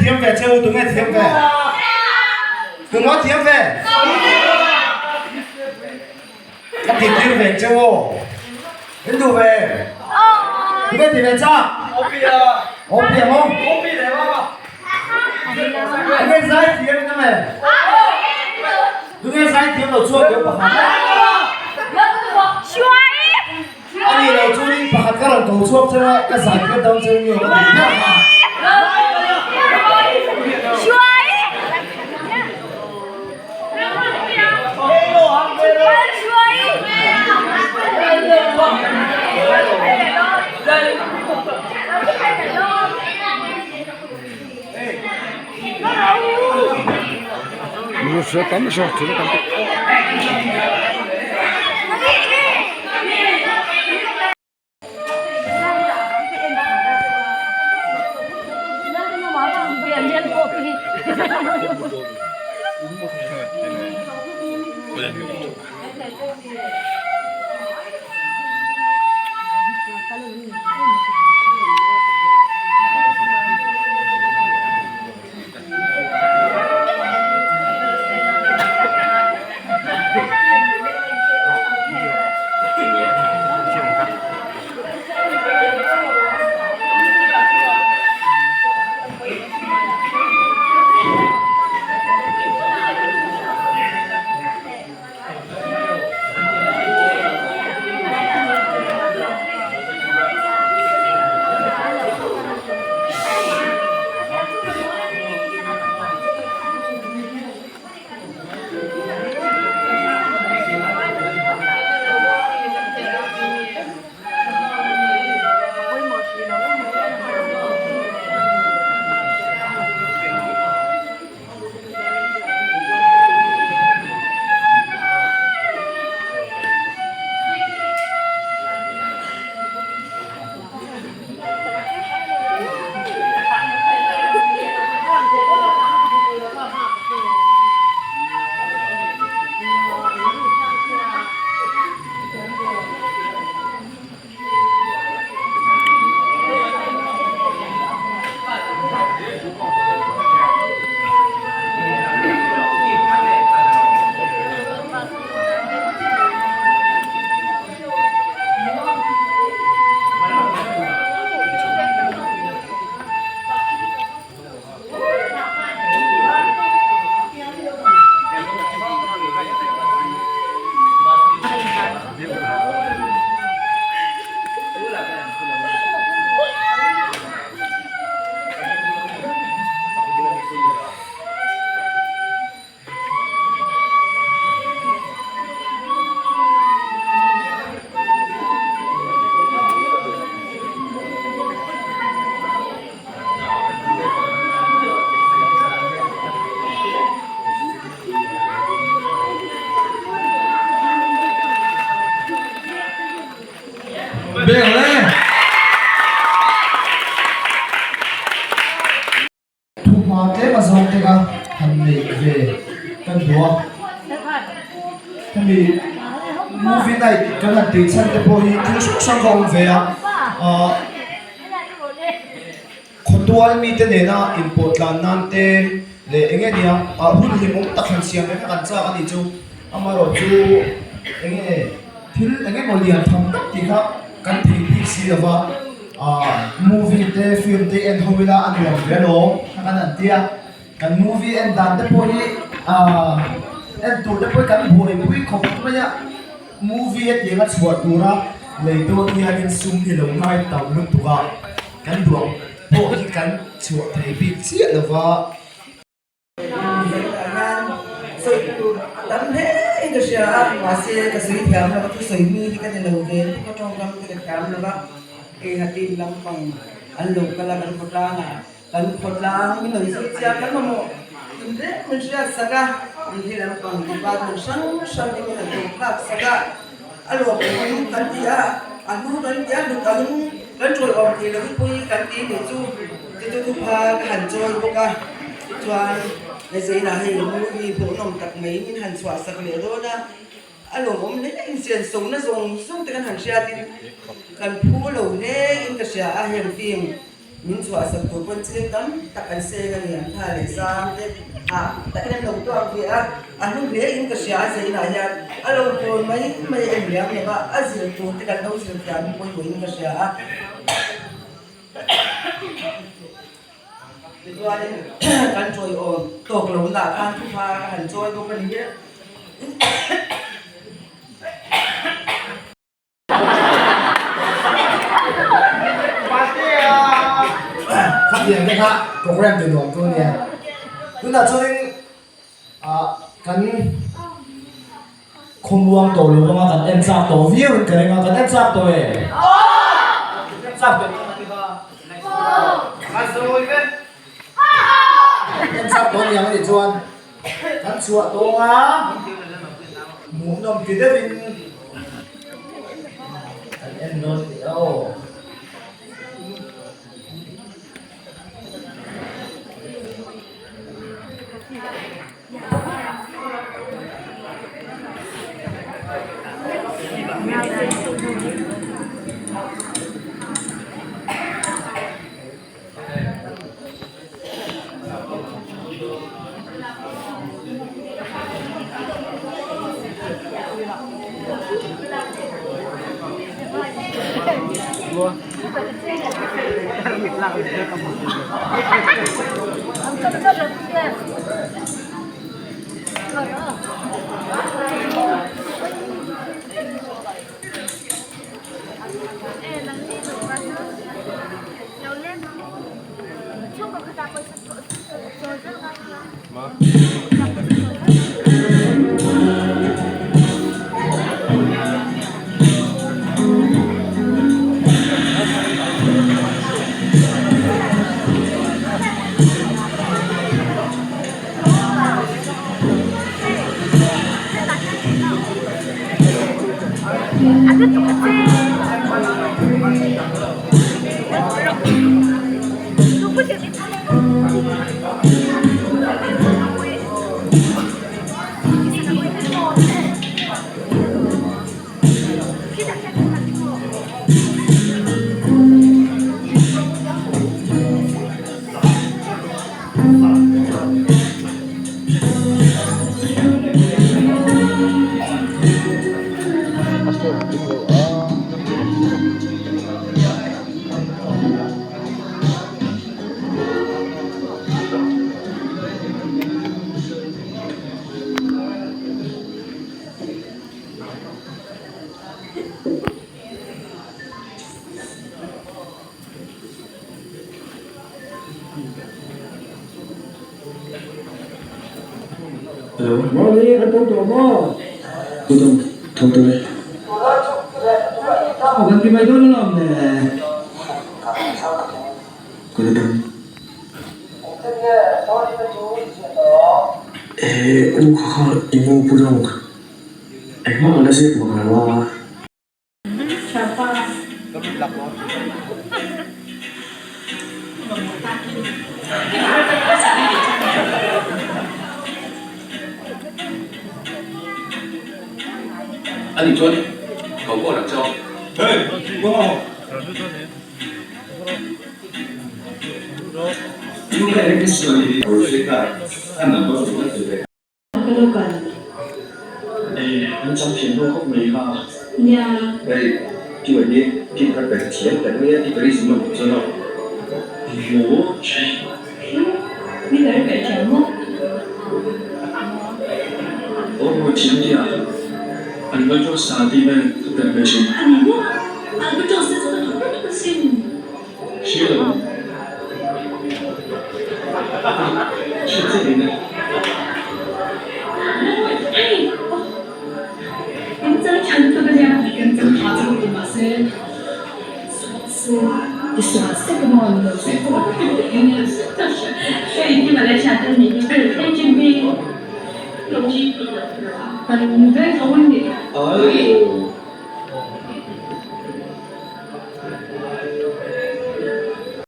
thiam ve che u, tunge thiam ve? Tunga thiam ve? Ka ti tir ve che u aw. In duh ve? Tunge ti ve chak? Opi ang aw. Tunge zai thiam in awm e? Tunge zai thiam lo chuan deuh pakhat? A nih loh chuanin pakhat ka rawn ko chhuak cheu a, ka zai phian dawn cheu nge ka ti ber kha. Thuhma tlem a zawng te kha han neih ve kan duh a, hemi movie night kan han tih chhan te pawh hi thil hrang hrang ka awm ve a, ahh khawtual mite nena inpawh tlan nan te leh eng nge nia ah hun hlimawm tak han siam ve kha kan chak a nih chu, amaherawh chu eng nge thil eng emaw lian tham tak tih kha kan thei bik si lo va. Ahh movie te film te en ho ila a nuam ve alawm kha kan han ti a, kan movie en dan te pawh hi ahh en tur te pawh hi kan buaipui khawp mai a, movie hetiang a chhuah tura lei dawn hianin sum hi lo ngai tam lutuk a, kan duang pawh hi kan chhuah thei bik chiah lo va. Zanah hian sawi tur a tam hle in ka hria a, mahse ka sawi thiam lo a, thusawi mi hi ka ni lo ve lutuk a, tawngkam te ka thiam lo va, kei hatin lampang an lo kal a, kan khawtlangah kan khawtlang min lo zir chiang kan mamawh in reng min hriat sak a, in hi lampang department hrang hrang te min han awm phak sak a, a lawmawm kan ti a, a hlu kan ti a, hlut ang kan ṭawlawm thei lo hi pui kan ti nih chu. Chu thupha ka han chawi bawk a, chuan Zainah hei movie hmuhnawm tak mai min han chhuah sak leh dawn a, a lawmawm hle in sian sona zawng zawng te kan han hriat in kan phu lo hle in ka hria a, heng film Min chhuahsak tur pawn cheng tam tak an seng a ni, an tha leh zam te hah takin an lo tuak ve a, a hlu hle in ka hria a zeinah hian a lo pawn mai mai a inliam lo va, a zir tur te kan lo zir thiam hi pawimawh in ka hria a. Tichuanin kan chawiawm tawk lohna ah khan thuhma ka han chawi bawk a ni e. Khatiang te kha program ti nuam tu ania. Tunah chuanin ah kan khawmuang tawh lo anga kan en chak tawh viau in ka ring a, kan en chak tawh e. En chak tawh em a ti kha. En chak tawh aniang anih chuan kan chhuah tawng a hmuhnawm ti deuhin kan en dawn tih aw. Hello. Mawle kan tho tawh maw? Tho tawh tho tawh e. Aw kan ti mai dawn alawm le. Ka la dam. Eh u kha kha i mu pu dawng. Engmah ka la zep mak lo a. Ani chuan ko pawh lang chawk. Hey! An chang thiam lo khawp mai kha. Nia. Hei ti wei hi ti pakhat ber thiam ber mai a ti pari zin lo chuan aw. Maw? Mi ber ber thiam maw? Aw thiam nia. Albatros sa tih vel ka ber ber thin. A ni maw? Albatros te chu ka duh lutuk asin. Hria lo. Hria chiah in a. Hei! Kan chang tha lutuk a nia, kan chang tha chu ti mahse tisual sek a maw ni lo se hei hi Malaysia te ni hi HMB kan veng tho an ni. Ai!